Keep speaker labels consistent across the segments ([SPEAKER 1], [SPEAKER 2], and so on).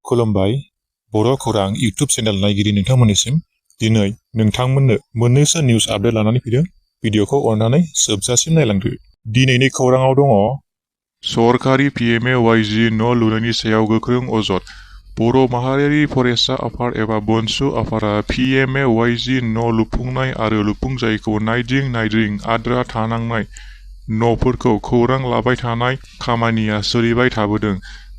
[SPEAKER 1] खुलुमबाय बड'खौरां YouTube channel नायगिरि नोंथांमोननिसिम दिनै नोंथांमोननो मोननैसो निउस आपडेट लानानै फैदों। भिडिअखौ अननानै जोबजासिम नायलांदो। दिनैनि खौराङाव दङ सरकारि pmayg न' लुनायनि सायाव गोख्रों अजद। बर' माहारियारि फरायसा आफाद एबा बनसु आफादा pmayg न' लुफुंनाय आरो लुफुंजायैखौ नायदिं आद्रा थानांनाय न'फोरखौ खौरां लाबाय थानाय खामानिया सोलिबाय थाबोदों।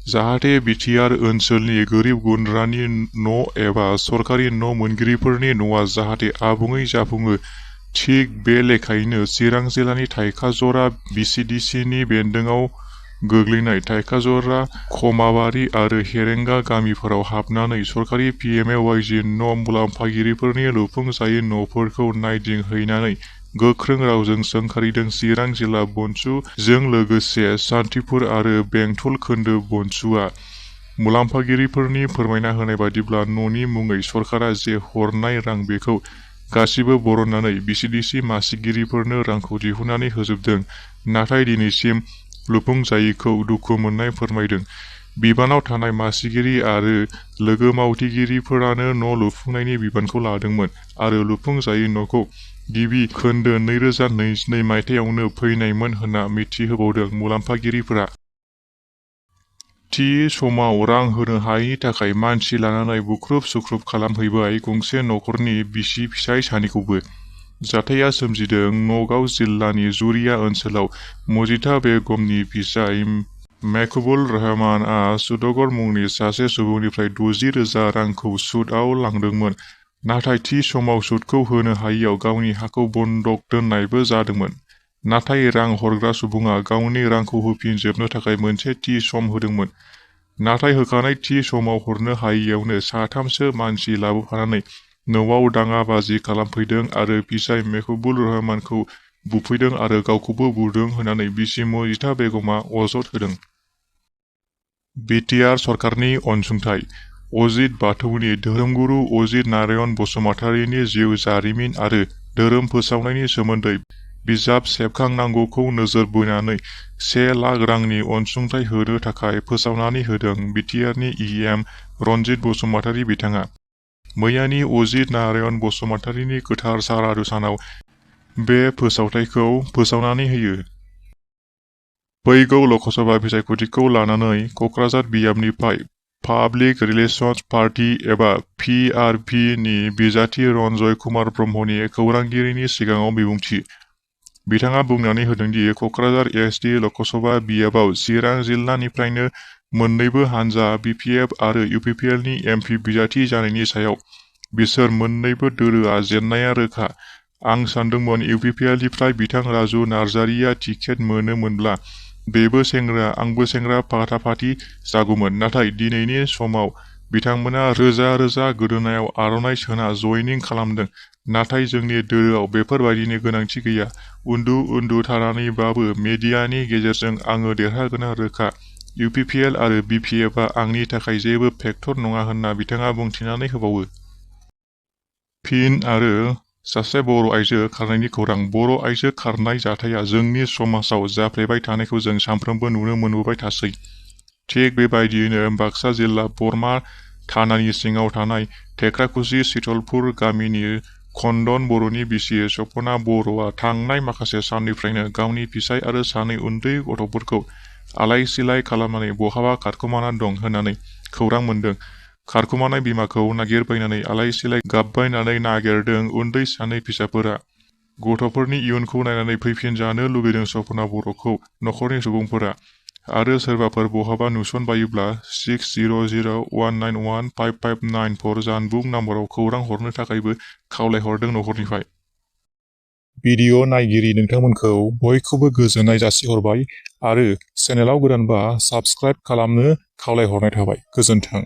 [SPEAKER 1] जाहाथे बिटिआर ओनसोलनि गोरिब गुन्द्रानि न' एबा सरकारि न' मोनगिरिफोरनि न'आ जाहाथे आबुङै जाफुङो। थिग बे लेखायैनो चिरां जिल्लानि थाइखाजरा बिसिडिसिनि बेन्दोङाव गोग्लैनाय थाइखाजरा, खमाबारि आरो हेरेंगा गामिफोराव हाबनानै सरकारि pmayg न' मुलाम्फागिरिफोरनि लुफुंजायै न'फोरखौ नायदिंहैनानै गोख्रों रावजों सोंखारिदों। चिरां जिल्ला बनसुजों लोगोसे सान्थिपुर आरो बेंटल खोन्दो बनसुआ। मुलाम्फागिरिफोरनि फोरमायना होनाय बादिब्ला न'नि मुङै सरकारा जे हरनाय रां बेखौ गासिबो बरननानै बिसिडिसि मासिगिरिफोरनो रांखौ दिहुननानै होजोबदों। नाथाय दिनैसिम लुफुंजायैखौ दुखु मोननाय फोरमायदों। बिबानाव थानाय मासिगिरि आरो लोगो मावथिगिरिफोरानो न' लुफुंनायनि बिबानखौ लादोंमोन आरो लुफुंजायै न'खौ गिबि खोन्दो 2022 मायथाइयावनो फैनायमोन होनना मिथिहोबावदों मुलाम्फागिरिफोरा। थि समाव रां होनो हायैनि थाखाय मानसि लानानै बुख्रुब सुख्रुब खालामहैबाय गंसे नखरनि बिसि फिसाय सानैखौबो। जाथाया सोमजिदों नगाव जिल्लानि जुरिया ओनसोलाव। मजिथा बेगमनि फिसाय मेहबुबुर रहमानआ सुदगर मुंनि सासे सुबुंनिफ्राय 60,000 रांखौ सुदआव लांदोंमोन। नाथाय थि समाव सुदखौ होनो हायैयाव गावनि हाखौ बन्दक दोननायबो जादोंमोन। नाथाय रां हरग्रा सुबुङा गावनि रांखौ होफिनजोबनो थाखाय मोनसे थि सम होदोंमोन। नाथाय होखानाय थि समाव हरनो हायैयावनो साथामसो मानसि लाबोफानानै न'आव दाङाबाजि खालामफैदों आरो फिसाय मेहबुबुर रहमानखौ बुफैदों आरो गावखौबो बुदों होननानै बिसि मजिथा बेगमा अजद होदों। बिटिआर सरकारनि अनसुंथाइ। अजित बाथौनि धोरोमगुरु अजित नारायण बसुमतारीनि जिउ जारिमिन आरो धोरोम फोसावनायनि सोमोन्दै बिजाब सेबखांनांगौखौ नोजोर बोनानै 1 लाख रांनि अनसुंथाइ होनो थाखाय फोसावनानै होदों बिटिआरनि EM रनजित बसुमतारी बिथाङा। मैयानि अजित नारायण बसुमतारीनि गोथार सारादु सानाव बे फोसावथायखौ फोसावनानै होयो। फैगौ लकसभा बिसायख'थिखौ लानानै क'क्राझार बियाबनिफ्राय पाब्लिक रिलेशन्स पार्टी एबा PRP नि बिजाथि रन्जय कुमार ब्रह्मनि खौरांगिरिनि सिगाङाव बिबुंथि। बिथाङा बुंनानै होदोंदि क'क्राझार SD लकसभा बियाबाव चिरां जिल्लानिफ्रायनो मोन्नैबो हानजा BPF आरो UPPLनि MP बिजाथि जानायनि सायाव बिसोर मोन्नैबो दोलोआ जेननाया रोखा। आं सानदोंमोन UPPLनिफ्राय बिथां राजु नार्जारिया टिकेट मोनोमोनब्ला बेबो सेंग्रा आंबो सेंग्रा फाटाफाटि जागौमोन। नाथाय दिनैनि समाव बिथांमोना रोजा रोजा गोदोनायाव आर'नाइ सोना जयनिं खालामदों। नाथाय जोंनि दोलोआव बेफोरबायदिनि गोनांथि गैया। उन्दु थानानैबाबो मेडियानि गेजेरजों आङो देरहागोना रोखा। UPPL आरो BPFआ आंनि थाखाय जेबो फेक्टर नङा होनना बिथाङा बुंथिनानै होबावो। फिन आरो सासे बर' आइजो खारनायनि खौरां। बर' आइजो खारनाय जाथाया जोंनि समाजाव जाफ्लेबाय थानायखौ जों सानफ्रोमबो नुनो मोनबोबाय थासै। थिग बेबायदियैनो बाक्सा जिल्ला बरमा थानानि सिङाव थानाय थेख्राखुसि सितलपुर गामिनि खन्दन बर'नि बिसि सपना बर'आ थांनाय माखासे साननिफ्रायनो गावनि फिसाय आरो सानै उन्दै गथ'फोरखौ आलाय सिलाय खालामनानै बहाबा खारखोमाना दं होननानै खौरां मोन्दों। खारखोमानाय बिमाखौ नागिरबायनानै आलाय सिलाय गाबबायनानै नागिरदों उन्दै सानै फिसाफोरा। गथ'फोरनि इयुनखौ नायनानै फैफिनजानो लुबैदों सपना बर'खौ नखरनि सुबुंफोरा। आरो सोरबाफोर बहाबा नुसनबायोब्ला 6001915594 जानबुं नम्बराव खौरां हरनो थाखायबो खावलायहरदों नखरनिफ्राय। भिडिअ नायगिरि नोंथांमोनखौ बयखौबो गोजोननाय जासिहरबाय आरो चेनेलाव गोदानबा साबस्क्राइब खालामनो खावलायहरनाय थाबाय। गोजोन्थों।